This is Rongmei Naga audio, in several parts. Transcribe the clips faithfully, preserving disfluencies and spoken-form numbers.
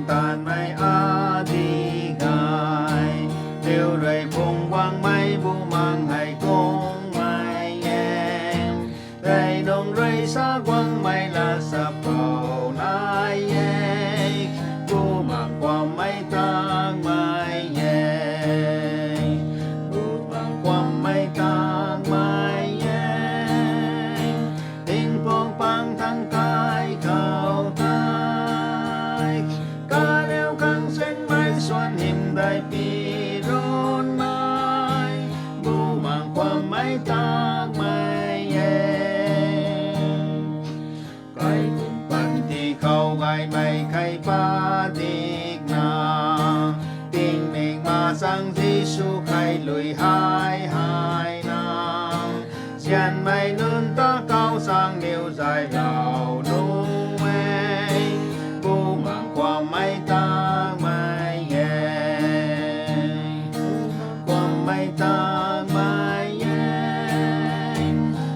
Tanmei adi gay, riu rui phung guangmei bumaeng hei kungmei e. Rey nung rui sa guangmei la sa pou nai e, bumaeng kuammei tangmei e. Bumaeng kuammei tangmei e. Tingpuk pang thangc kai khou tei, kariu khang sinmei suan hym dei pi run nai, bumaeng kuammei tangmei e. Kaikhunc panty khou gaymei khei padikna, tingmik ma chang Jisu khei lui hei hei na, nzianmei nunc ta kau chang niw zay lou nu e, bumaeng kuammei tangmei e. Kuammei tangmei e.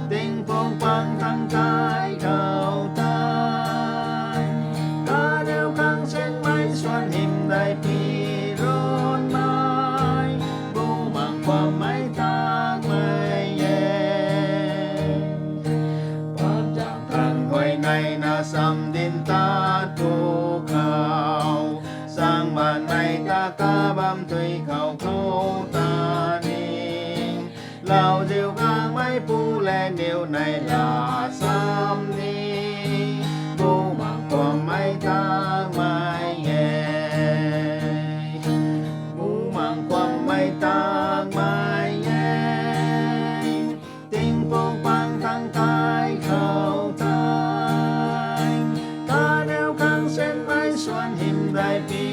Tingpuk pang thangc kai khou tei, kariu khang sinmei suan hym dei pi run nai, bumaeng kuammei tangmei e. Paap zaeng than huayney na sam dinc tat tu khou, sangbaanvmei ta kabamv tui khou khou ta ni, lauziu gaengmeipu le niw nei la sam ni, bumaeng kuammei tangmei e. Bumaeng kuammei tangmei e. Tingpuk pang thangc kai khou tei, kariu khang sinmei suan hym dei pi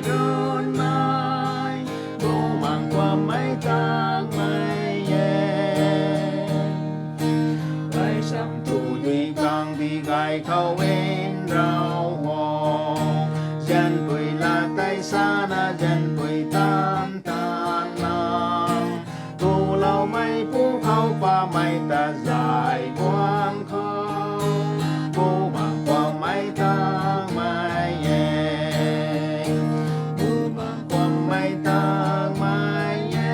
run nai, bumaeng kuammei tangmei e. Baisam tu dui kang di gay khou in rau ho, nzianpui lat tei sana nzianpui tan tan na, kuloumeipu khou pamei ta zay guang khou, bumaeng kuammei tangmei e. Bumaeng kuammei tangmei e.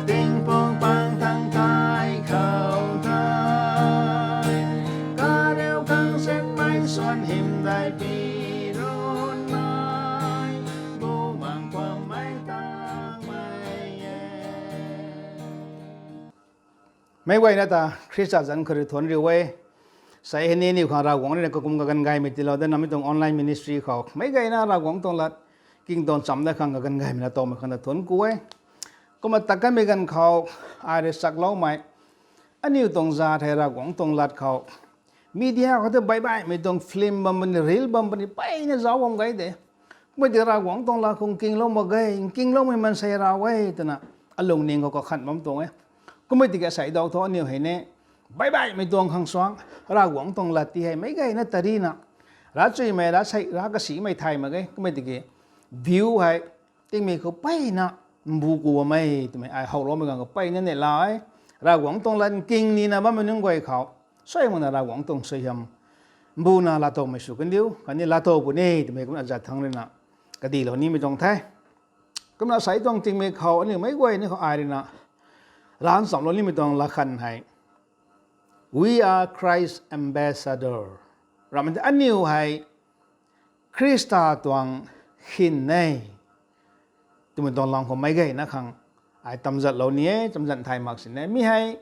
Tingpuk pang thangc kai khou tei, kariu khang sinmei suan hym dei pi run nai, bumaeng kuammei tangmei e. Meic guayna ta Khrista zanc khou rui thuanc riu e. Sei hei ni aniw khang Ravguangc rui na kakum kaganv gaymei tiilou dat namei tuang online ministry khou meic guayna Ravguangc tuang lat king tuang chamv dat khang kaganv gaymei na tawmei khang ta thuanc ku e. Kumna tat kanmei ganv khou, ai rui sakloumei, aniw tuang zat hei Ravguangc tuang lat khou media khou tei baih baihmei tuang film bam puni, reel bam puni, mpeyna zauc bam gay de. Kummei tiki Ravguangc tuang lat khou nkinglou mak ge, nkingloumei maansei raw e twna alungning khou kakhanh bam tuang e. Kummei tiki asei dau thu aniw hei ni baih baihmei tuang khang suang, Ravguangc tuang lat ti hei meic guayna tarina, ravchuimei, ravsei, ravkasimei thay mak ge. Kummei tiki view hei tingmei khou mpeyna mbu ku bam e twmei ai howloumei ganv khou mpeyna neihla e. Ravguangc tuang lat nking nina bammei nunc guay khou, suai makna Ravguangc tuang suaihiam mbuna laatowmei sw kandiu khatni laatow puni twmei kumna azat thangc rui na kadilou nimei tuang the. Kumna sei tuang tingmei khou aniw meic guayna khou ai rui na raan chamlou nimei tuang lakhanh hei, We are Christ ambassador. Ramei tei aniw hei Khrista tuang khin e twmei tuang lam khou meic guayna khang ai tamzatlou ni e, tamzat thay mak sini e. Mi hei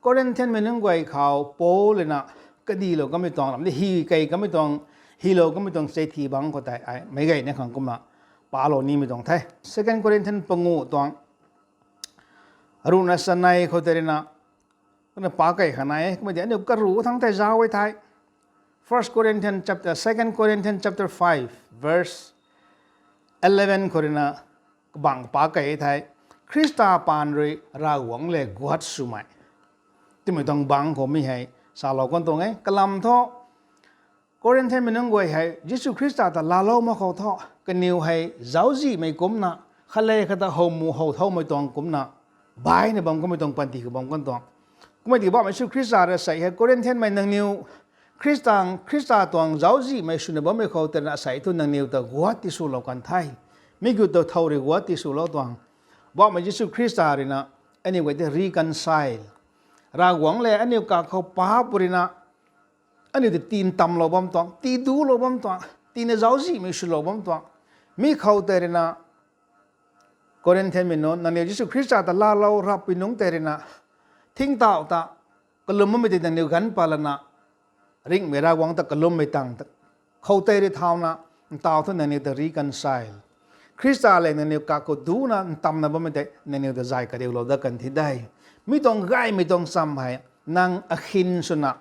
Corinthianmei nunc guay khou Paul rui na kadilou kamei tuang lam di, hi kei kamei tuang, hilou kamei tuang chithi bangc khou tei ai meic guayna khang kumna palou nimei tuang the. Second Corinthian panguh tuang ruhna chanei khou tei rui na, kumna pa kei khang nai e. Kummei tiki aniu karuh thangc tei zauc e thei, First Corinthians chapter, Second Corinthians chapter five, verse eleven khou rui na kabangc pa kei e thei, Khrista paan rui Ravguangc lev guat swmei twmei tuang bangc khou mi hei salou kan tuang e. Kalam thu, Corinthianmei nunc guay hei Jisu Khrista ta laalou mak khou thu, kaniw hei zauczihmei kumcna, khat le khat ta howmu how thaumei tuang kumcna, baihna bam kummei tuang panty khou bam kan tuang. Kummei tiki Poubauhmei Jisu Khrista rui sei hei Corinthianmei nangniw Khrista, Khrista tuang zauczihmei swna bammei khou tei rina asei thu nangniw ta guat tiswlou kan the. Mi kiu ta thow rui guat tiswlou tuang. Bauhmei Jisu Khrista rui na aniu guay tei reconcile. Ravguangc le aniu kakhou paap rui na aniu ta tii ntamlou bam tuang, tii duclou bam tuang, tiina zauczihmei swlou bam tuang. Mi khou tei rina Corinthianmei nunc, nangniw Jisu Khrista ta laalou rapui nungc tei rina, thingtauh ta kalum bammei tei nangniw ganv pat lana, ringhmei Ravguangc ta kalummei tang ta, khou tei rui thauna, ntaw thu nangniw ta reconcile. Khrista le nangniw kakhou ducna ntamna bammei tei nangniw ta zay kariulou dat kan thi de. Mi tuang gaymei tuang cham hei, nang akhin swna,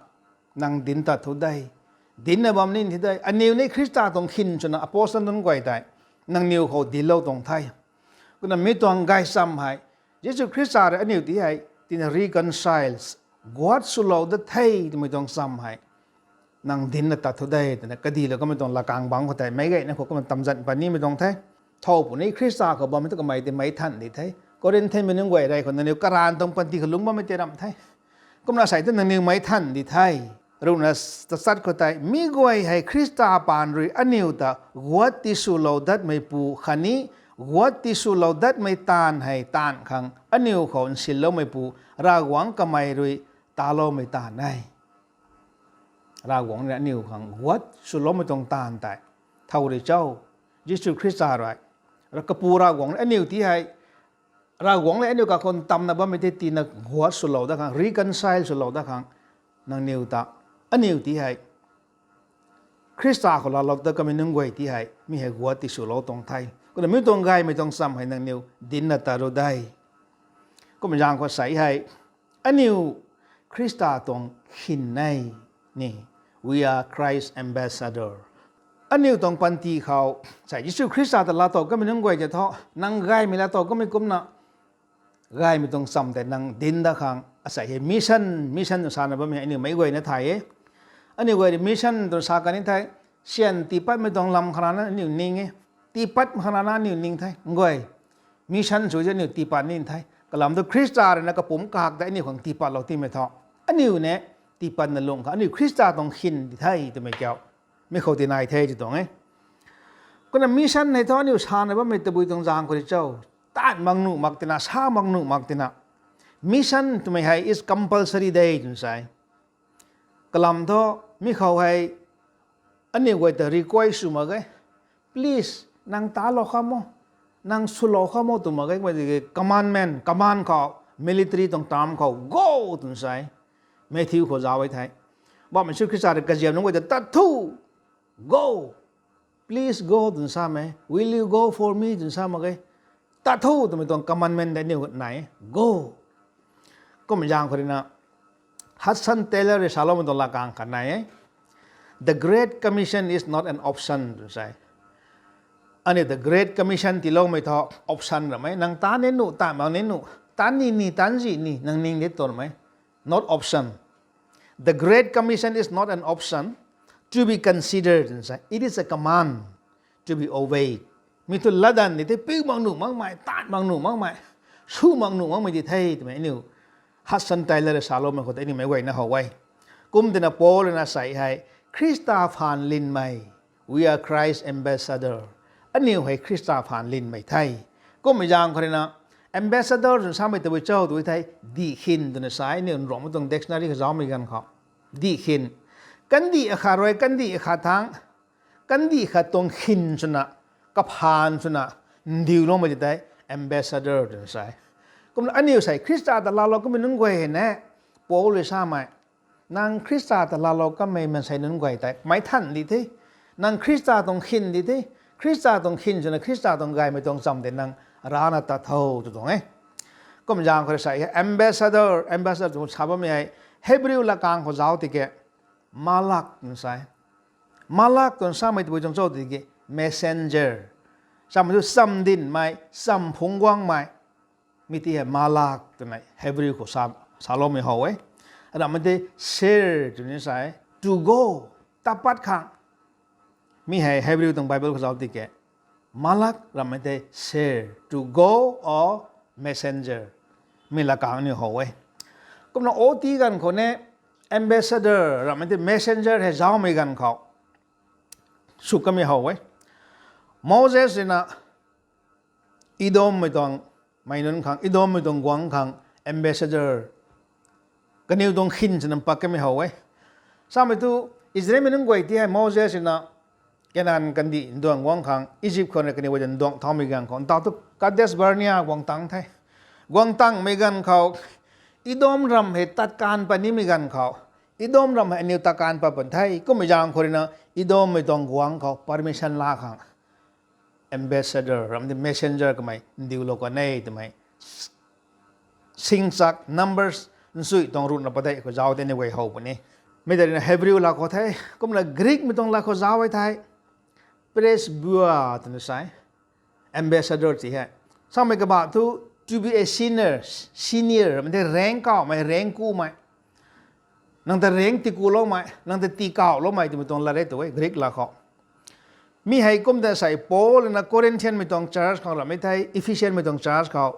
nang dinc tat thu de. Dincna bam ni thi de. Aniw ni Khrista tuang khin swna apostle nunc guay tei, nangniw khou dinclou tuang the. Kumna mi tuang gaycham hei, Jisu Khrista rui aniu ta hei, tina reconcile, guat swlou dat the twmei tuang cham hei, nang dincna tat thu de, twna kadilou kamei tuang lakang bangc khou tei, meic gayna khou kumna tamzan pat nimei tuang the. Thow puni Khrista khou bammei tu kamei tei meic than di the. Corinthianmei nunc guay rey khou nangniw karaanv tuang panty khou lungc bammei tei ramh the. Kumna asei tu nangniw meic than di the. Ruhna tachat khou tei, mi guay hei Khrista paan rui aniu ta guat tiswlou datmeipu khatni guat tiswlou datmei taanv hei taanv khang aniu khou nsinloumeipu Ravguangc kamei rui taloumei taanv e. Ravguangc rui aniu khang guat swloumei tuang taanv tei thow rui cho? Jisu Khrista rui, Ra- kapu Ravguangc rui aniu ta hei, Ravguangc le aniu kakhou ntamna bammei tei tina guat swlou dat khang, reconcile swlou dat khang, nangniw ta, aniu ta hei, Khrista khou laalou ta kamei nunc guay ta hei mi hei guat tiswlou tuang the. Kumna mi tuang gaymei tuang cham hei nangniw dincna tat ru de. Kumna zaeng khou asei hei, aniu Khrista tuang khin e ni. We are Christ ambassador. Aniu tuang panty khou, asei Jisu Khrista ta laatow kamei nunc guay tei thu, nang gaymei laatow kamei kumna, gaymei tuang cham tei nang dinc dat khang, asei hei mission, mission twna sana bammei aniu meic guayna thay e. Aniu guay rui mission twna sa kan ni the, syan tiipatmei tuang lam kharana aniu ning e. Tiipat kharana aniu ning the, nguay. Mission sw zi aniu tiipat ni the. Kalam thu Khrista rui na kapumc kahak tei aniu khang tiipatlou timei thu, aniu ni tiipatna lungh khang, aniu Khrista tuang khin di the twmei kiu, mi khou tei nai the ti tuang e. Kumna mission hei thu aniu sana bammei tabui tuang zaeng khou rui cho? Taanv mak nuh mak tina, sa mak nuh mak tina. Mission twmei hei is compulsory de twna sa e. Kalam thu, mi khou hei, aniu guay ta request sw mak ge. Please, nang talou kham o, nang swlou kham o tw mak ge. Kumna tiki commandment, command khou, military tuang term khou, go twna sa e. Matthew khou zauc e thei, Bauhmei Jisu Khrista rui kaziam nunc guay ta tat thu, go, please go twna samei, will you go for me twna sa mak ge. Tat thu twmei tuang commandment tei aniu nai e, go. Kumna zaeng khou rui na, Hudson Taylor rui saloumei tuang lakang khat nai e. The Great Commission is not an option twna sa e. Aniu the Great Commission tiiloumei thu option ramh e. Nang tat ni nuh, tat mak ni nuh, tat ni ni, tat zih ni, nang ning de tw ramh e. Not option. The Great Commission is not an option to be considered twna sa e. It is a command to be obeyed. Mi thu latdanv di the, piu mak nuh makmei, tat mak nuh makmei, sw mak nuh makmei di the twmei aniu Hudson Taylor rui saloumei khou tei aniu meic guayna how e. Kum tina Paul rui na sa hei, Khrista phaan linmei, we are Christ ambassador. Aniu hei Khrista phaan linmei the. Kummei zaeng khou rui na, ambassador twna samei tabui cho tw thei, dih khin twna sa e, aniu Nruangmei tuang dictionary khou zaumei ganv khou. Dih khin. Kandih akhat rui kandih akhat thangc, kandih khat tuang khin swna, kaphaan swna, ndiuloumei di tei ambassador twna sa e. Kumna aniu sei Khrista ta laalou kamei nunc guay hei ne, Paul rui samei, nang Khrista ta laalou kamei maansei nunc guay tei meic than di the. Nang Khrista tuang khin di the. Khrista tuang khin swna Khrista tuang gaymei tuang cham tei nang rana tat tho tw tuang e. Kum zaeng khou rui sa e, ambassador, ambassador tw sa bammei hei, Hebrew lakang khou zauc tiki, malak twna sa e. Malak twna samei tabui tuang cho tiki, messenger. Samei thu chamv dinmei, chamv phungc guangmei. Mi ti hei malak twna Hebrew khou sa, saloumei how e. Ramhmei tei sar twna sa e, to go, tat pat khang. Mi hei Hebrew tuang Bible khou zauc tiki, malak ramhmei tei sar, to go or messenger. Mi lakang aniu how e. Kumna ot ganv khou ne, ambassador ramei tei messenger hei zaumei ganv khou sw kamei how e. Moses rui na Edommei tuang, mei nunc khang, Edommei tuang guangc khang ambassador, kaniw tuang khin swna pat kamei how e. Samei thu Israelmei nunc guay ti hei Moses rui na Kanan kandih nduang guang khang Egypt khou rui kaniw guay ta nduang thaumei ganv khou, ntaw thu Kadesh Barnea guang tang the. Guang tangmei ganv khou, Edom ram hei tat kan pat nimei ganv khou, Edom ram hei aniw tat kan pat pan the. Kummei zaeng khou rui na Edommei tuang guangc khou permission la khang ambassador ramei tei messenger kamei ndiulou kan e twmei singchak Numbers nchui tuang ruhna padeih khou zauc tei aniw guay how puni. Mi tei rui na Hebrew lat khou the, kumna Greekmei tuang lat khou zauc e the, presbyter twna sa e, ambassador ti hei. Samei kabah thu to be a senior, senior ramei tei rank kawmei, rank kumei. Nang ta rank tikauloumei, nang ta tikauhloumei twmei tuang lat e tu e Greek lat khou. Mi hei kum ta sei Paul na Corinthianmei tuang church khou ramei the, Ephesianmei tuang church khou.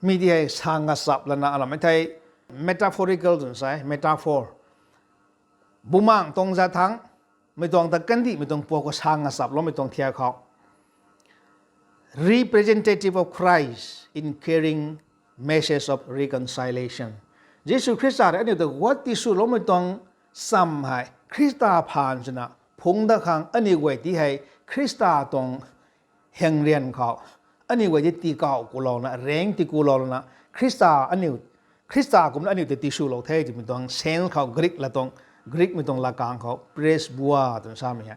Mi ti hei sa ngachap lana alamei the, metaphorical twna sa e, metaphor. Bumaengc tuang zat thangc, mei tuang ta kandihmei tuang puak khou sa ngachaploumei tuang thiak khou. Representative of Christ in carrying message of reconciliation. Jisu Khrista rui aniu ta guat tiswloumei tuang cham hei Khrista phaan swna phungc dat khang aniu guay ti hei Khrista tuang heng rian khou, aniu guay ti tikauh kulouna, rank tikaulouna, Khrista aniu, Khrista kumna aniu ta tiswlou the twmei tuang sense khou Greek lat tuang, Greekmei tuang latkang khou presbyter twna samei hei.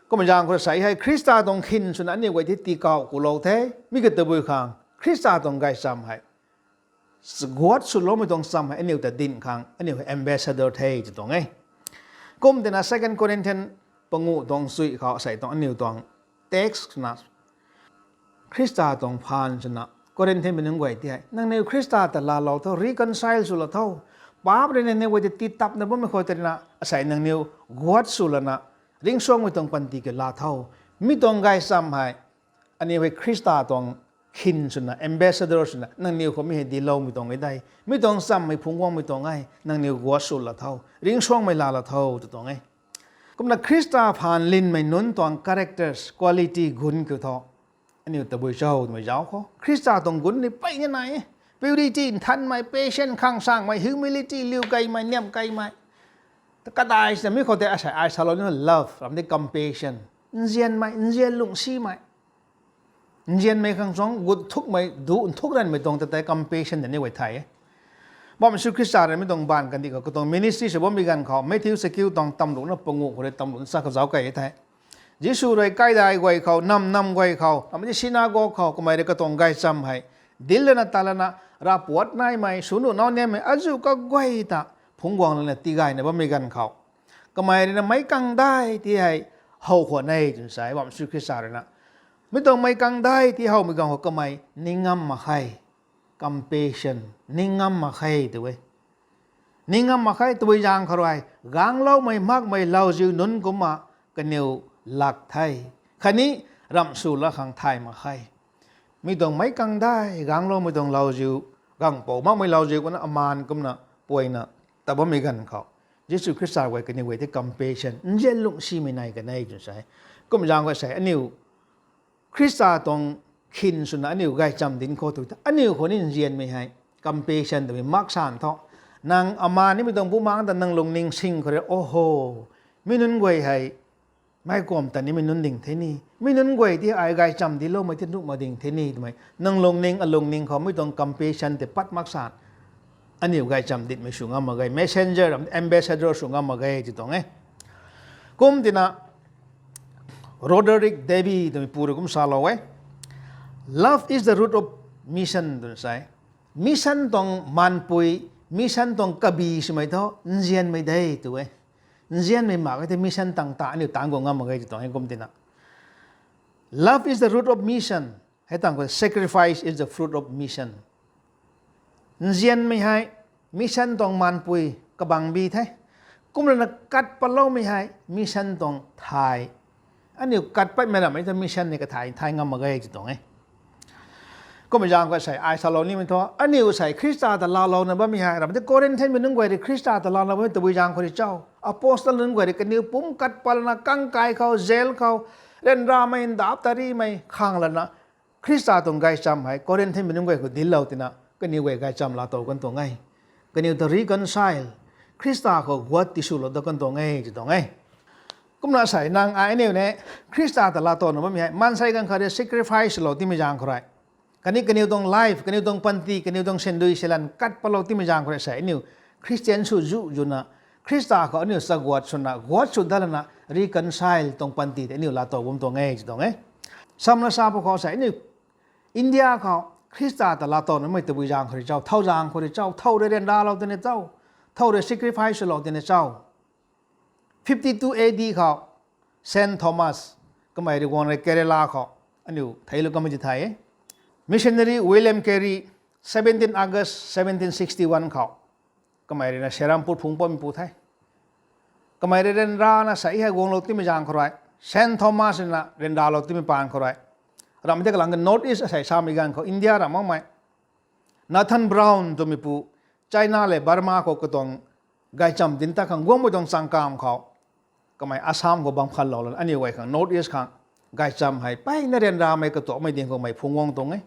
Kummei zaeng khou sei hei Khrista tuang khin swna aniu guay ti tikauh kulou the, mi ka tabui khang Khrista tuang gaychamv hei guat swloumei tuang cham hei aniu ta dinc khang aniu hei ambassador the tw tuang e. Kum tina Second Corinthian panguh tuang chui khou sei tuang aniu tuang text na Khrista tuang phaan swna Corinthianmei nunc guay ti hei, nangniw Khrista ta laalou tho, reconcile swlou tho. Paap rui nangniw guay ti titapna bammei khou tei rui na asei nangniw guat swlana, ringcsuangmei tuang panty kiu laa tho. Mi tuang gaychamv hei aniu hei Khrista tuang khin swna, ambassador swna nangniw khou mi hei dincloumei tuang e de. Mi tuang chamv hei phungc guangmei tuang e, nangniw guat swlou tho, ringcsuangmei laalou tho tw tuang e. Kumna Khrista phaan linmei nunc tuang characters, quality, gun kiu tho aniu tabui cho twmei zauc khou Khrista tuang gun ni peyna nai e. Purity, nthanmei, patient, khang sangmei, humility, liu keymei, niamh keymei. Kadai sina mi khou tei asei ai salou ni love ramh di compassion, nzianmei, nzian lungcsimei. Nzianmei khang suang gut nthukmei, duc nthuk ranmei tuang ta tei compassion ta ni guay thay e. Bam Jisu Khrista rui mi tuang baanv kandih khou katuang ministry sw bammei ganv khou Matthew chakiu tuang tamruhna panguh khou rui tamruhna cha khou zauc key the. Jisu rui kaidai guay khou, nam nam guay khou, amei ti synagogue khou kamei rui katuang gaychamv hei dinclana talana, ravpuat naimei, swnuh nau niammei azuh kaguay ta phungc guang lana tigayna bammei ganv khou kamei rui na meic kangdai ti hei how khwan e twna sa e, Bam Jisu Khrista rui na. Mi tuang meic kangdai ti howmei ganv khou kamei ning ngam mak khe, compassion, ning ngam mak khe tw e. Ning ngam mak khe twbui zaeng khou rui, gangloumei makmei lauziu nunc kumna kaniw lak the. Khatni ramh sw la khang thay mak khe. Mi tuang meic kangdai, gangloumei tuang lauziu, gangpou makmei lauziu kumna amaan kumna puaina ta bammei ganv khou Jisu Khrista guay kaniw guay tei compassion, nzian lungcsimei nai kan e twna sa e. Kum zaeng khou sei aniu Khrista tuang khin swna aniu gaychamv dinc khou tu ta aniu khou ni nzianmei hei compassion twmei mak san tho. Nang amaan nimei tuang bumaengc ta nang lungning sing khou rui, oho, mi nunc guay hei meic kuam ta nimei nunc ding the ni, mi nunc guay ti ai gaychamv dincloumei ti nuh mak ding the ni twmei nang lungning alungning khou mi tuang compassion tei pat mak san aniu gaychamv dincmei sw ngam mak ge, messenger, ambassador sw ngam mak ge tw tuang e. Kum tina Roderick Davey twmei pu rui kum salou e, love is the root of mission twna sa e. Mission tuang maanpui, mission tuang kabi swmei thu nzianmei de tw e. Nzianmei mak e tei mission tang ta aniu tang guang ngam mak ge tw tuang e kum tina. Love is the root of mission. Hei tang khou sacrifice is the fruit of mission. Nzianmei hei mission tuang maanpui kabangbi the. Kumlana kat patloumei hei mission tuang thay. Aniu kat patmei ramei ta mission ni kathai thay ngam mak ge tw tuang e. Kummei zaeng khou sei ai salou nimei thu, aniu sei Khrista ta laalouna bammei hei, ramh tei Corinthianmei nunc guay rui Khrista ta laalouna bammei tabui zaeng khou rui cho, apostle nunc guay rui kaniw pumc kat pat lana kangkai khou, jail khou, ryanramei ndap tarimei khang lana, Khrista tuang gaychamv hei Corinthianmei nunc guay khou dinclou tina kaniw guay gaychamv laatow kan tuang e. Kaniw ta reconcile, Khrista khou guat tiswlou dat kan tuang e ti tuang e. Kumna sei nang ai aniu ni Khrista ta laatowna bammei hei maansei ganv khat rui sacrifice swlou timei zaeng khou rui, khatni kaniw tuang life, kaniw tuang panty, kaniw tuang sandui silan kat patlou timei zaeng khou rui sei aniu Christian sw zu zuna, Khrista khou aniu chaguat swna guat sw dat lana reconcile tuang panty tei aniu laatow bam tuang e ti tuang e. Samna sa pwkhou sei aniu India khou Khrista ta laatowna mei tabui zaeng khou rui cho, thow zaeng khou rui cho, thow rui ryanralou tina cho, thow rui sacrifice swlou tina cho. Fifty two A D khou Saint Thomas, kamei rui guang rui Kerala khou aniu theiclou kamei ti thei e. Missionary William Carey, seventeen August seventeen sixty one khou, kamei rui na Serampore phungc pammei pu the. Kamei rui ryanrana sei hei guanglou timei zaeng khou rui, Saint Thomas rui na ryanralou timei paan khou rui, ramh tei kalang ka North East asei samei ganv khou India ramh makmei Nathan Brown twmei pu, China le Burma khou katuang gaychamv dinc ta khang guangmei tuang changkam khou, kamei Assam khou bam khanlou lana aniu guay khang North East khang gaychamv hei mpeyna ryanramei katuakmei ding khou mei phungc guang tuang e.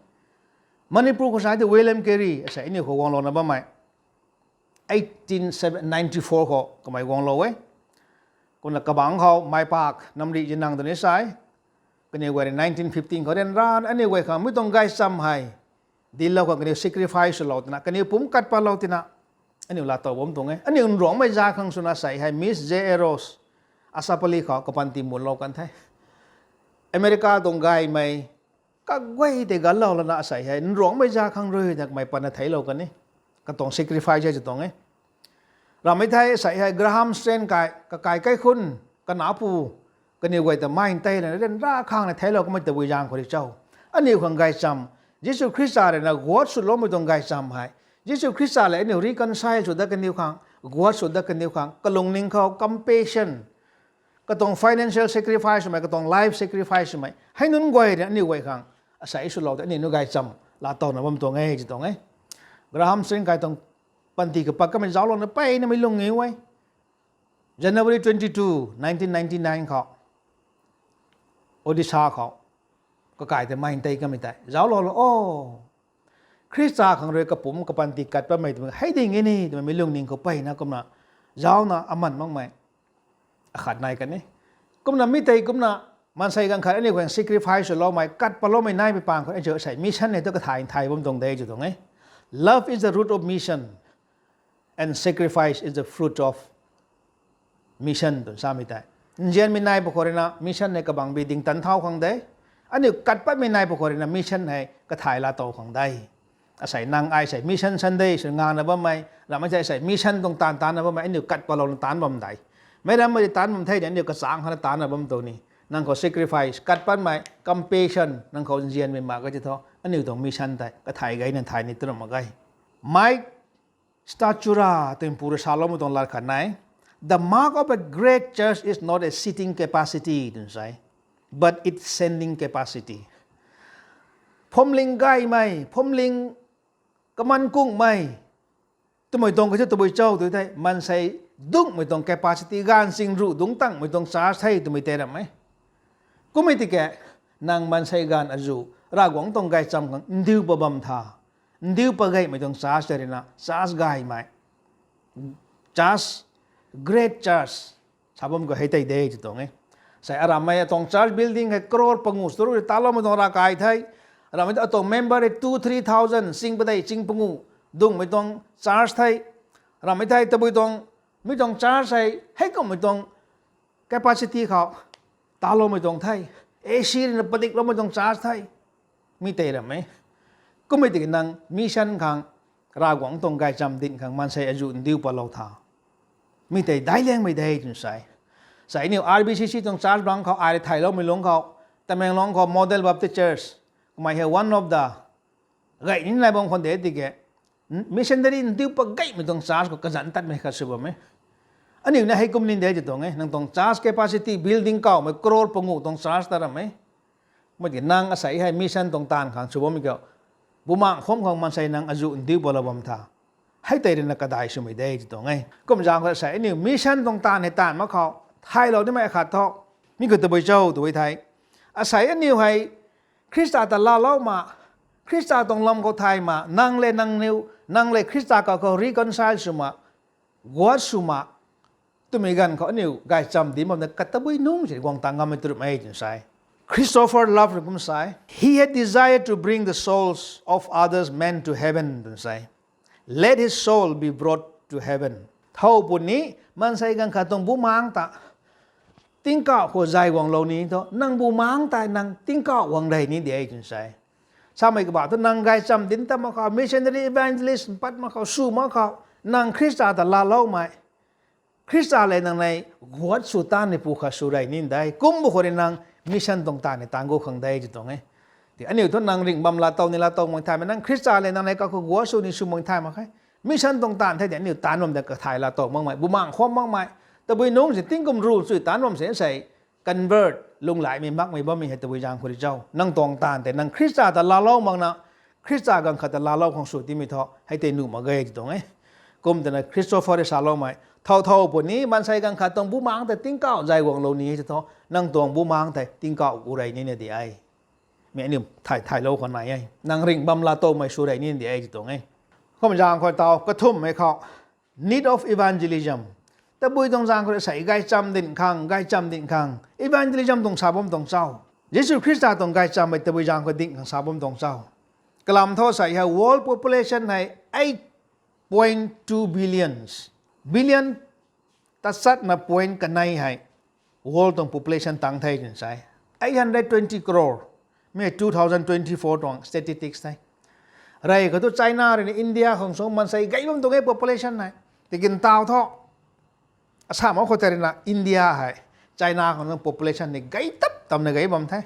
Manipur khou sa tei William Carey asei aniu khou guanglouna bammei eighteen ninety four khou kamei guanglou e. Kumna kabangc khou Maipak Namri Jinang tw ni sei, kaniw guay rui nineteen fifteen khou ryanrana aniu guay khang mi tuang gaychamv hei dinclou khang kaniw sacrifice swlou tina, kaniw pumc kat patlou tina aniu laatow bam tuang e. Aniu Nruangmei za khang swna sei hei Miss J A Rose, Asapali khou kapanty munlou kan the. America tuang gaymei kaguay tei ganlou lana sei hei Nruangmei za khang rui na kamei patna theiclou kan e. Katuang sacrifice hei ti tuang e. Ramhmei thei sei hei Graham Staines kai, kakai kaikhunc, kanapu, kaniw guay ta mei tei lana ryanra khang na theiclou kamei tabui zaeng khou rui cho, aniu khang gaychamv, Jisu Khrista rui na guat swloumei tuang gaychamv hei, Jisu Khrista le aniu reconcile sw dat kaniw khang, guat sw dat kaniw khang kalungning khou compassion, katuang financial sacrifice swmei, katuang life sacrifice swmei hei nunc guay rui na aniu guay khang asei swlou tei aniu nu gaychamv laatowna bam tuang e ti tuang e. Graham Staines kai tuang panty kapat kamei zauclouna mpeyna mei lung nge e. January twenty two, nineteen ninety nine khou Odisha khou kakai tei mei tei kamei tei zauclou lana, o, Khrista khang rui kapumc kapanty kat patmei twmei hei ding e ni twmei mei lungning khou mpeyna kumna zaucna aman makmei akhat nai kan e. Kumna mi tei kumna maansei ganv khat aniu khang sacrifice swloumei, kat patloumei nai pei pang khou aniu sei mission hei tu kathay thay bam tuang de ti tuang e. Love is the root of mission and sacrifice is the fruit of mission twn samei tei. Nzianmei nai pwkhou rui na mission hei kabangbi ding tan thau khang de. Aniu kat patmei nai pwkhou rui na mission hei kathay laatow khang de. Asei nang ai sei Mission Sunday sw ngangna bammei, ramhmei thei sei mission tuang taanv taancna bammei aniu kat patlouna taanc bam de. Meic rammei rui taanc bam the ni aniu kachang khana taancna bam tuang ni. Nang khou sacrifice, kat patmei, compassion, nang khou nzianmei mak ka ti thu aniu tuang mission tei kathay gayna thay ni tw ram mak ge. Mike Statura twmei pu rui saloumei tuang lat khat nai. The mark of a great church is not a seating capacity twn sei, but its sending capacity. Phuamling gaymei, phuamling kaman kungmei twmei tuang kha thu tabui cho tu thei, maansei dungcmei tuang capacity, gaanv ching ruh dungc tangmei tuang church the twmei tei ram e. Kummei tiki, nang maansei gaanv azuh Ravguangc tuang gaychamv khang ndiu pat bam tha, ndiu pat gaymei tuang church tei rui na church gaymei, church, great church sa bam khou hei tei de ti tuang e. Sei arammei atuang church building hei crore panguh sw rui taloumei tuang ravkai the. Arammei atuang member hei two three thousand, ching padeih ching panguh dungcmei tuang church the. Arammei thei tabui tuang, mi tuang church hei heikumhmei tuang capacity khou taloumei tuang the, A C rui na padikloumei tuang church the. Mi tei ram e. Kummei tiki nang mission khang, Ravguangc tuang gaychamv dinc khang maansei azuh ndiu patlou tha, mi tei daic liangmei de twn sei. Sei aniu R B C C tuang church bang khou ai rui thayloumei lungc khou, Tamenglong khou Model Baptist Church, kamei hei one of the gay ni nai bam khwan de tiki, missionary ndiu pat gaymei tuang church khou kazanc tatmei khat sw bam e. Aniu na heikum ni de ti tuang e, nang tuang church capacity building kawmei crore panguh tuang church ta ram e. Kummei tiki nang asei hei mission tuang taanv khang sw bammei kiu, Bumaengh kham khang maansei nang azuh ndiu balou bam tha. Hei tei rui na kadai swmei de tw tuang e. Kum zaeng khou asei aniu mission tuang taanv hei taanv mak khou thaylou nimei akhat thu, mi khou tabui cho tw e thei, asei aniu hei Khrista ta laalou ma, Khrista tuang lam khou thay ma, nang le nangniw, nang le Khrista kakhou reconcile sw ma, guat sw ma, twmei ganv khou aniu gaychamv dinc bam na katabui nungc si guang ta ngammei twrupmei twna sa e. Christopher Love rui kum sa e, He had desired to bring the souls of others men to heaven twna sa e. Let his soul be brought to heaven. Thow puni, maansei ganv khat tuang bumaengc ta tingkauh khou zay guanglou ni thu, nang bumaengc tei nang tingkauh guang rey ni de twna sa e. Samei kabah thu nang gaychamv dinc ta mak khou, missionary evangelist pat mak khou, sw mak khou, nang Khrista ta laaloumei, Khrista le nang nei guat sw tanmei pu khat sw rey ni de. Kum bu khou rui nang mission tuang taanv ni taanv gu khang de tw tuang e. Ti aniu thu nang ringh bam laatow ni laatow mak thay mei, nang Khrista le nang nei kakhou guat sw ni sw mak thay mak khe. Mission tuang taanv thei ti aniu taanv bam de kathay laatow makmei, bumaengh kham makmei, tabui nungc si tingkum rule sw taanv bam si sei convert lunglaimei makmei bammei hei tabui zaeng khou rui cho. Nang tuang taanv tei nang Khrista ta laalou makna, Khrista ganv khat ta laalou khang sw timei thu hei tei nuh mak ge tw tuang e. Kum twna Christopher rui saloumei, thow thow puni, maansei ganv khat tuang bumaengc tei tingkauh zay guanglou ni tw thu, nang tuang bumaengc tei tingkauh gu rey nina di e. Mi aniu thay thaylou khou nai e. Nang ringh bam laatowmei sw rey nina di e tw tuang e. Kum zaeng khou taw kathumhmei khou, need of evangelism. Tabui tuang zaeng khou rui asei gaychamv dinc khang, gaychamv dinc khang, evangelism tuang sa bam tuang cho? Jisu Khrista tuang gaychamv hei tabui zaeng khou dinc khang sa bam tuang cho? Kalam thu asei hei world population hei eight point two billions. Billion tachatna point kanei hei world tuang population tang the twna sa e. Eight hundred twenty crore. Mi two thousand twenty-four tuang statistics the. Rey khou thu China rui na India khang sw maansei gay bam tuang e population hei. Tiki ntaw thu, asam khou tei rui na India hei China khang tuang population ni gay tap tamna gay bam the.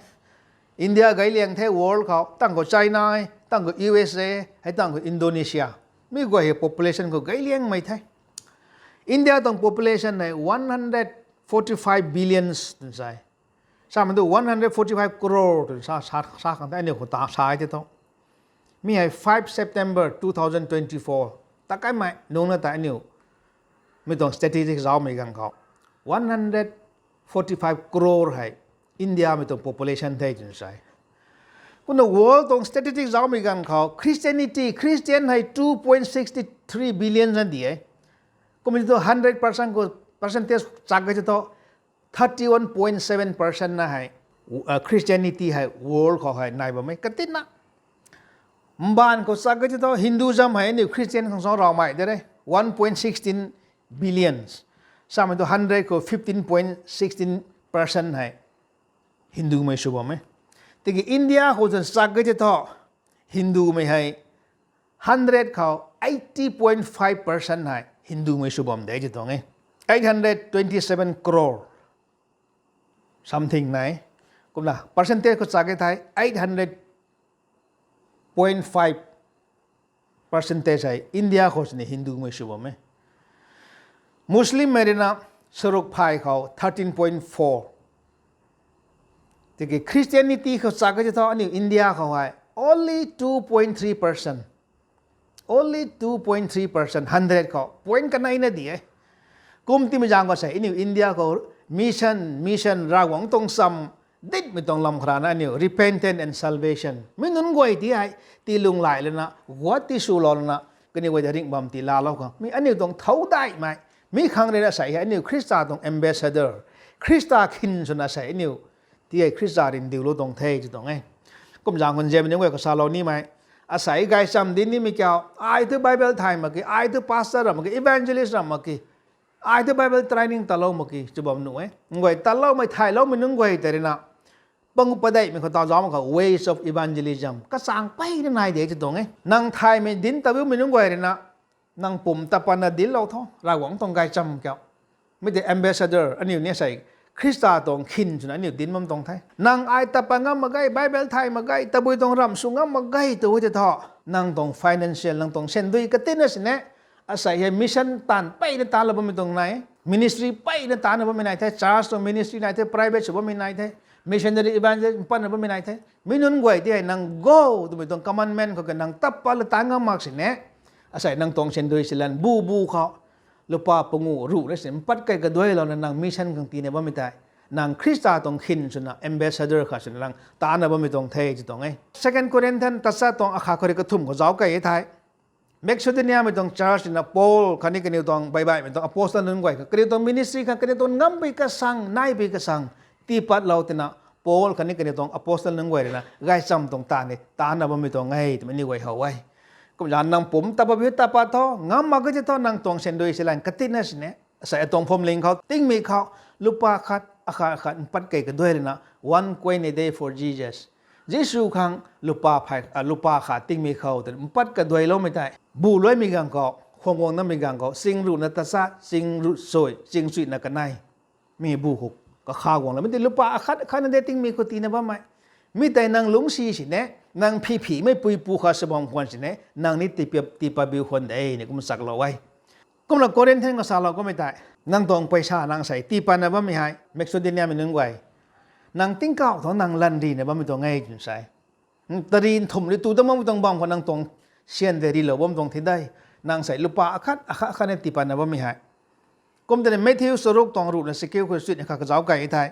India gay liang the world khou, tang khou China, tang khou U S A, hei tang khou Indonesia. Mi guay hei population khou gay liangmei the. India tuang population hei one hundred forty-five billions twna sa e. Samei tu one hundred forty-five crore twna sa, sa, sa khang the aniu khou ta sa e tei thu. Mi hei five September two thousand twenty-four takaimei nungc na ta aniu mi tuang statistics zaumei ganv khou, one hundred forty-five crore hei India mei tuang population the twna sa e. Kumna world tuang statistics zaumei ganv khou Christianity, Christian hei two point six three billion na di e. Kumna tu hundred percent khou percentage chak ge thu, thirty-one point seven percent na hei, uh, Christianity hei world khou hei nai bam e katina. Mbaanv khou chak ge thu Hinduism hei aniu Christian khang sw rawmei de re, one point sixteen billions. Samei tu hundred khou fifteen point sixteen percent hei Hindumei sw bam e. Tiki India khou zan chak ge thu Hindumei hei hundred khou eighty point five percent hei Hindumei sw bam de tw tuang e. Eight hundred twenty-seven crore something nai. Kumna percentage khou chak ge thei eight hundred point five percentage hei India khou sini Hindumei sw bam e. Muslimmei rui na saruk phay khou thirteen point four. Tiki Christianity khou chak ge thu aniu India khou hei only two point three percent. Only two point three percent, hundred khou point kanei na di e. Kum timei zaeng khou sei aniu India khou mission, mission, Ravguangc tuang cham dinmei tuang lam khou rana aniu repentance and salvation mi nunc guay ti hei tii lunghlaic lana, guat tii swlou lana, kaniw guay ta ringh bam tii laalou khang mi aniu tuang thoudaihmei. Mi khang rui na sei hei aniu Khrista tuang ambassador, Khrista khin swna sei aniu ti hei Khrista rindiulou tuang the tw tuang e. Kum zaeng khou nzianmei nunc guay khou salou nimei, asei gaychamv dinc nimei kiu, ai thu Bible thay mak ki, ai thu pastor ram mak ki, evangelist ram mak ki, ai thu Bible training talou mak ki, tw bam nuh e. Nguay taloumei thayloumei nunc guay tei rui na, pang padeihmei khou taw zauc mak khou ways of evangelism kachang peyna nai de tw tuang e. Nang thaymei dinc tabiumei nunc guay rui na, nang pum ta patna dinclou tho, Ravguangc tuang gaychamv kiu. Mi tei ambassador aniu ni sei, Khrista tuang khin swna aniu dinc bam tuang the. Nang ai ta pat ngam mak ge, Bible thay mak ge, tabui tuang ramh sw ngam mak ge tw e tei thu, nang tuang financial, nang tuang sendui katina sini, asei hei mission taanv peyna taanclou bammei tuang nai, ministry peyna taancna bammei nai the, church tuang ministry nai the, private sw bammei nai the. Missionary evangelist mpatna bammei nai the. Mi nunc guay ti hei nang go twmei tuang commandment khou ke nang tap pat la ta ngam mak sini, asei nang tuang sandui silan bu bu khou lupa pangu ruh na sini mpat kei kaduailouna nang mission khang tina bammei tei, nang Khrista tuang khin swna ambassador khat swna nang tana bammei tuang the ti tuang e. Second Corinthians tachat tuang akhat khou rui kathumh khou zauc kei e thei, Macedoniamei tuang church na Paul khatni kaniw tuang baibaihmei tuang apostle nunc guay kha kaniw tuang ministry kha kaniw tuang ngampui kasang naipui kasang tiipatlou tina, Paul khatni kaniw tuang apostle nunc guay rui na gaychamv tuang ta ni tana bammei tuang e twmei ni guay how e. Kumzan nang pumc tapa bi tapa tho, ngam mak ge ti tho, nang tuang sandui silan katina sini, asei atuang phuamling khou tingmei khou lupa khat akhat akhat mpat kei kaduai lana one coin a day for Jesus, Jisu khang lupa phai, lupa khat tingmei khou twna mpat kaduailoumei tei bu luaimei ganv khou, khwang guang namei ganv khou, ching ruhna tachat, ching ruh sui, ching chuina kanei, mi bu khou kakha guang lamei ti lupa akhat akhat na de tingmei khou tina bammei. Mi tei nang lungcsi sini, nang phi phimei puipu khat sw bam khwan sini nang ni tiipat biu khwan de ni kum chaklou e. Kumna Corinthian khou salou kummei tei, nang tuang paisa nang sei tiipatna bammei hei Macedoniamei nunc guay, nang tingkauh thangc nang lanrina bammei tuang e twna sa e. Tari nthumh ri tu dat makmei tuang bam khou nang tuang syan tei rilou bam tuang thi de. Nang sei lupa akhat akhat akhat ni tiipatna bammei hei. Kum tei ni Matthew charuk tuang ruhna chakiu khou chuina kha kazauc kei e thei,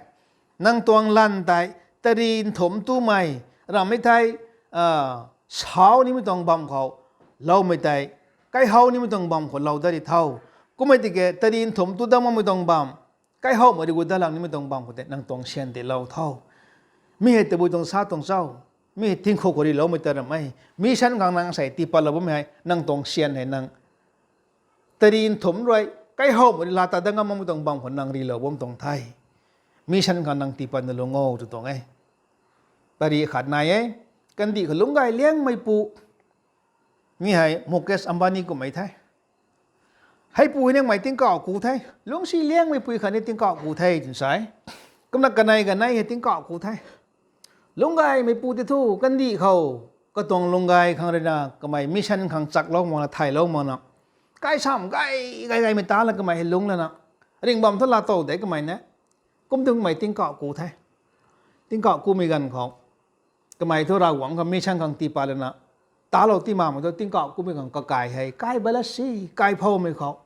nang tuang lan tei tari nthumh tumei rammei thei, sau nimei tuang bam khou loumei tei, kaihow nimei tuang bam khou lou dat ri tho. Kummei tiki tari nthumh tu dat makmei tuang bam, kaihowmei ri gu dat lang nimei tuang bam khou tei nang tuang syan tei lou tho. Mi hei tabui tuang sa tuang cho? Mi hei tingkauh khou riloumei ta ram e. Mission khang nang sei tiipatlou bammei hei nang tuang syan hei nang tari nthumh rui kaihowmei ri la ta dat ngam makmei tuang bam khou nang rilou bam tuang the. Mission khang nang tiipatna lung o tw tuang e. Tari khat nai e, kandih khou lungc gay liangmeipu, mi hei Mukesh Ambani kummei the. Heipu hei nangmei tingkauh ku the. Lungcsi liangmeipui khatni tingkauh ku the twna sa e. Kumna kanei kanei hei tingkauh ku the. Lungc gaymeipu ti thu kandih khou katuang lungc gay khang rui na kamei mission khang chaklou makna thaylou makna, kaisamh gay gay gaymei ta la kamei hei lungc lana ringh bam thu laa tow de kamei na. Kum tu kamei tingkauh ku the. Tingkauh kumei ganv khou kamei thu Ravguangc khang mission khang tiipat lana talou ti makmei thu tingkauh kumei khang kakai hei kai balat si, kai phoumei khou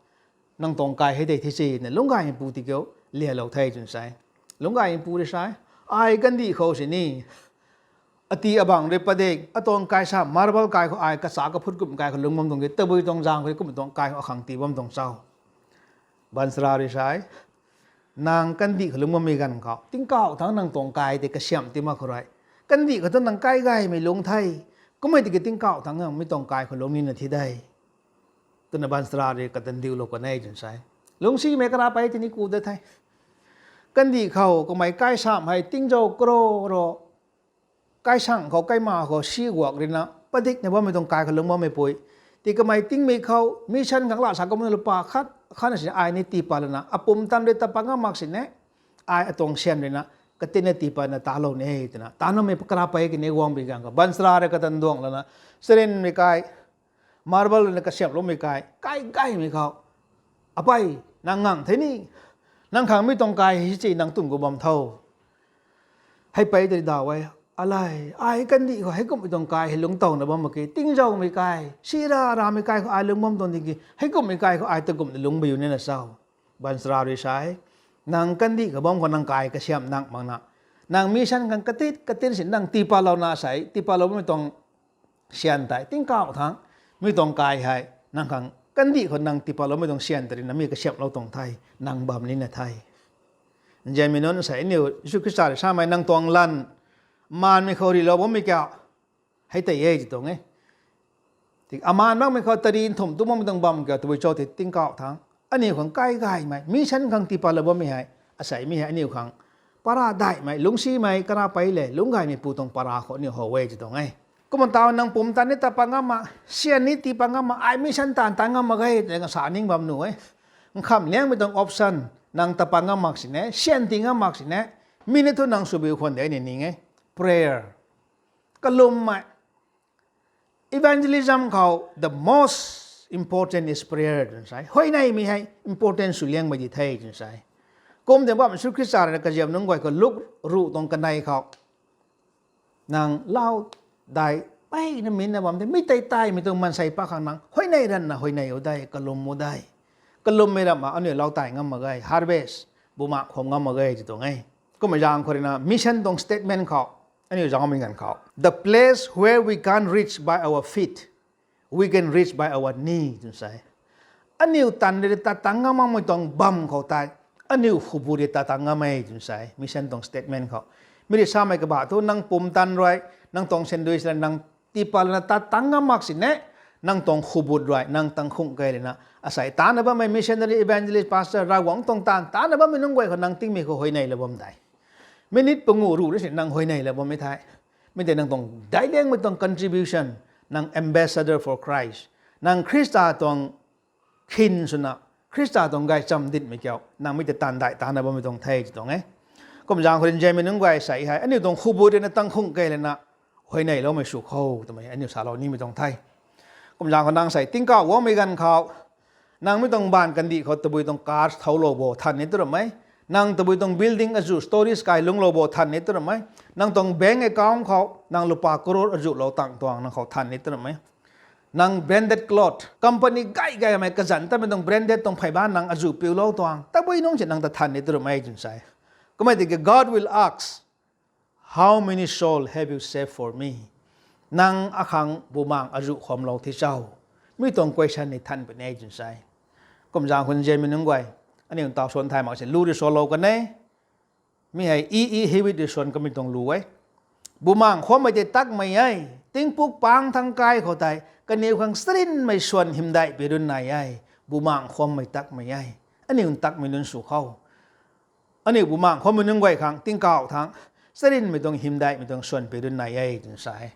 nang tuang kai hei tei thi si na lungc gaymeipu ti kiu lialou the twna sa e. Lungc gaymeipu rui sa e, ai kandih khou sini ati abang rui padik atuang kaisa marble kai khou ai kacha kaphut kum kai khou lungc bam tuang ki tabui tuang zaeng khou kum tuang kai khou akhang tii bam tuang cho? Baanchara rui sa e, nang kandih khou lungc bammei ganv khou tingkauh thangc nang tuang kai tei kasiamh ti mak khou rui, kandih khou tu nang kai gaymei lungc the. Kummei tiki tingkauh thangc mi tuang kai khou lungc nina thi de twna baanchara rui katandiulou kan e twna sa e. Lungcsimei karapei tini ku dat the. Kandih khou kamei kaisamh hei tingzau karo ro kaisang khou kaima khou si guak rui na padikna bammei tuang kai khou lungc bammeipui, ti kamei tingmei khou mission khang laa sa kumna lupa khat khatna sini ai ni tiipat lana apumtan rui ta pat ngam mak sini ai atuang syan rui na katina tiipatna talou ni twna tanamei karapei kini guang bi ganv khou baanchara rui katanduang lana charynmei kai, marble rui na kasiamhloumei kai kai gaymei khou, apei, nang ngang the ni, nang khang mi tuang kai hei si nang tun gu bam tho. Hei pei tei daw e, alai ai kandih khou heikumhmei tuang kai hei lungc towna bam mak ki tingzaumei kai si ra ramei kai khou ai lungc bam tuang tiki heikumhmei kai khou ai ta kumna lungc biu nina cho? Baanchara rui sa e, nang kandih khou bam khou nang kai kasiamh nang makna, nang mission khang katit katit si nang tiipatlouna sei tiipatlou bammei tuang syan tei tingkauh thangc mi tuang kai hei nang khang kandih khou nang tiipatloumei tuang syan tei rui na mi kasiamhlou tuang the, nang bam nina the. Nzianmei nunc sei aniu Jisu Khrista rui samei nang tuang lan maanmei khou rilou bammei kiu hei tei e ti tuang e. Ti amaan makmei khou tari nthumh tu makmei tuang bam kiu tabui cho ti tingkauh thangc aniu khang kai gaymei mission khang tiipatlou bammei hei, asei mi hei aniu khang para daihmei lungcsimei karapei le lungc gaymeipu tuang para khou aniu how e ti tuang e. Kumna taw nang pumtan ni ta pat ngam mak, syan ni tiipat ngam mak, ai mission taanv tat ngam mak ge twna kasa ning bam nuh e. Nkham liangmei tuang option, nang ta pat ngam mak sini, syan tii ngam mak sini, mi ni thu nang swbiu khwan de ni ning e. Prayer. Kalummei. Evangelism khou the most important is prayer twna sa e. Huayneymei hei important sw liangmei di the twna sa e. Kum de bam Jisu Khrista rui na kaziam nunc guay khou Luk ruh tuang kanei khou, nang lau dai peyna minna bam the, mi tei taimei tuang maansei pakhang nang huayney ranna huayney u de, kalum u de. Kalummei ramh ma aniu lau tai ngam mak ge, harvest, bumaengc khwan ngam mak ge tw tuang e. Kummei zaeng khou rui na mission tuang statement khou aniu zauc mei ganv khou, the place where we can't reach by our feet, we can reach by our knee, twna sa e. Aniu tan rui tat tang ngam makmei tuang bam khou tei, aniu khubut rui tat tang ngam e twna sa e, mission tuang statement khou. Mi rui samei kabah thu, nang pumtan rui, nang tuang sandui sila nang tiipat lana tat tang ngam mak sini, nang tuang khubut rui nang tangkhung key lana asei tana bammei missionary, evangelist, pastor, Ravguangc tuang taanv tana bammei nunc guay khou nang tingmei khou huayney la bam de. Minute panguh ruh ni si nang huayney la bammei the. Mi tei nang tuang daic liangmei tuang contribution, nang ambassador for Christ, nang Khrista tuang khin swna, Khrista tuang gaychamv ditmei kiu nang mi tei taanv dai tana bammei tuang the tw tuang e. Kum zaeng khou rui nzianmei nunc guay sei hei aniu tuang khubut rui na tangkhung key lana huayneyloumei sw kho twmei aniu salou nimei tuang the. Kum zaeng khou nang sei tingkauh guangmei ganv khou, nang mi tuang baanv kandih khou tabui tuang cars thouclou bo than ni tw ramh e. Nang tabui tuang building azuh stories kai lungclou bo than ni tw ramh e. Nang tuang bank account khou nang lupa crore azuhlou tang tuang nang khou than ni tw ramh e. Nang branded cloth, company gay gaymei kazanc tamei tuang branded tuang phey baan nang azuh piulou tuang tabui nungc si nang ta than ni tw ramh e twna sa e. Kummei tiki God will ask, how many soul have you saved for me? Nang akhang bumaengc azuh khwanlou thi cho? Mi tuang question ni than puni e twna sa e. Kum zaeng khou nzianmei nunc guay, aniu taw suan thay mak si lu rui suanlou kan e. Mi hei i i hei rui suan kamei tuang lu e. Bumaengc khwanmei tei takmei e. Tingpuk pang thangc kai khou tei kaniw khang charynmei swan hymdaih pi run nai e. Bumaengc khwanmei takmei e. Aniu takmei nunc sw kho. Aniu bumaengc khwanmei nunc guay khang tingkauh thangc charynmei tuang hymdaihmei tuang swan pi run nai e twna sa e.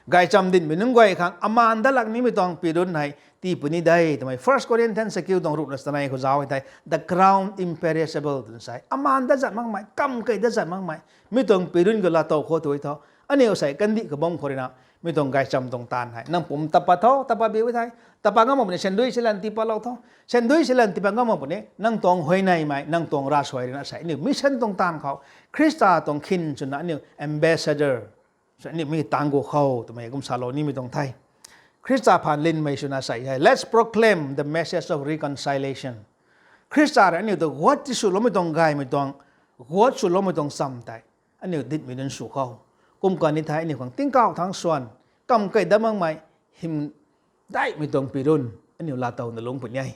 Gaychamv ditmei nunc guay khang amaan dat lak nimei tuang pi run hei tii puni de twmei First Corinthians sakiu tuang ruhna chanei khou zauc e thei, the crown imperishable twna sa e. Amaan dat zat makmei, kam key dat zat makmei, mi tuang pi run khou laatow khou tw tho. Aniu sei kandih kabam khou rui na mi tuang gaychamv tuang taanv hei nang pum tapat tho, tapat bi e thei, tapat ngam mak puni sandui silan tiipatlou tho. Sandui silan tiipat ngam mak puni nang tuang huayneymei, nang tuang ravsuai rui na sei aniu mission tuang taanv khou, Khrista tuang khin swna aniu ambassador sw aniu mi tang gu khou twmei kum salou nimei tuang the. Khrista phaan linmei swna sei hei, let's proclaim the message of reconciliation. Khrista rui aniu ta guat ti swloumei tuang gaymei tuang, guat swloumei tuang cham tei aniu ditmei nunc sw khou. Kum kani thei aniu khang tingkauh thangc swan, kam key dat makmei, hymdaihmei tuang pi run aniu laatowna lungc puni e.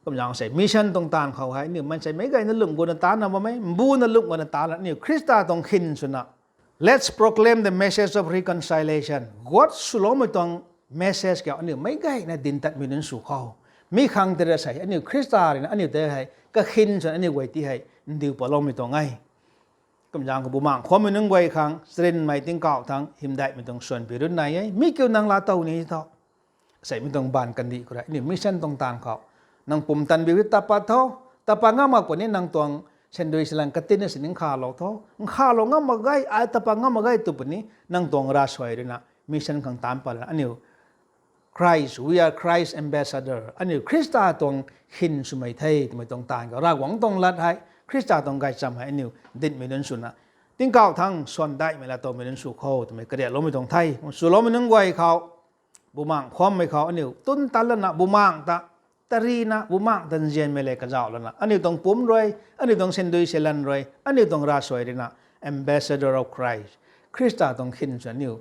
Kum zaeng sei mission tuang taanv khou hei aniu maansei meic gayna lungh guna taanna bammei, mbuna lungh guna taanna aniu Khrista tuang khin swna, let's proclaim the message of reconciliation. Guat swloumei tuang message kiu aniu meic gayna dinc tatmei nunc sw khou. Mi khang tei ra sei aniu Khrista rui na aniu tei hei kakhin swna aniu guay ti hei ndiu patloumei tuang e. Kum zaeng khou bumaengc khwanmei nunc guay khang charynmei tingkauh thangc hymdaihmei tuang swan pi run nai e. Mi kiu nang laatow ni tho. Sei mi tuang baanv kandih khou rui aniu mission tuang taanv khou, nang pumtan bi tapat tho. Tapat ngam mak puni nang tuang sandui silan katinna sini nkhavlou tho. Nkhavlou ngam mak ge, ai tapat ngam mak ge tw puni nang tuang ravsuai rui na mission khang taanc pat lana aniu Christ, we are Christ ambassador. Aniu Khrista tuang khin swmei the twmei tuang taanv khou Ravguangc tuang lat hei, Khrista tuang gaychamv hei aniu ditmei nunc swna, tingkauh thangc swan daihmei laatowmei nunc sw khou twmei kariakloumei tuang the. Swloumei nunc guay khou, bumaengc khwanmei khou aniu tun tan lana bumaengc ta, tarina bumaengc ta nzianmei le kazauh lana aniu tuang pumc rui, aniu tuang sandui silan rui, aniu tuang ravsuai rui na ambassador of Christ, Khrista tuang khin sw aniu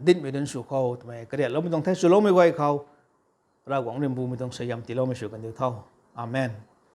ditmei nunc sw khou twmei kariakloumei tuang the. Swloumei guay khou Ravguangc rui mbumei tuang suaihiam tiiloumei sw kandiu tho. Amen.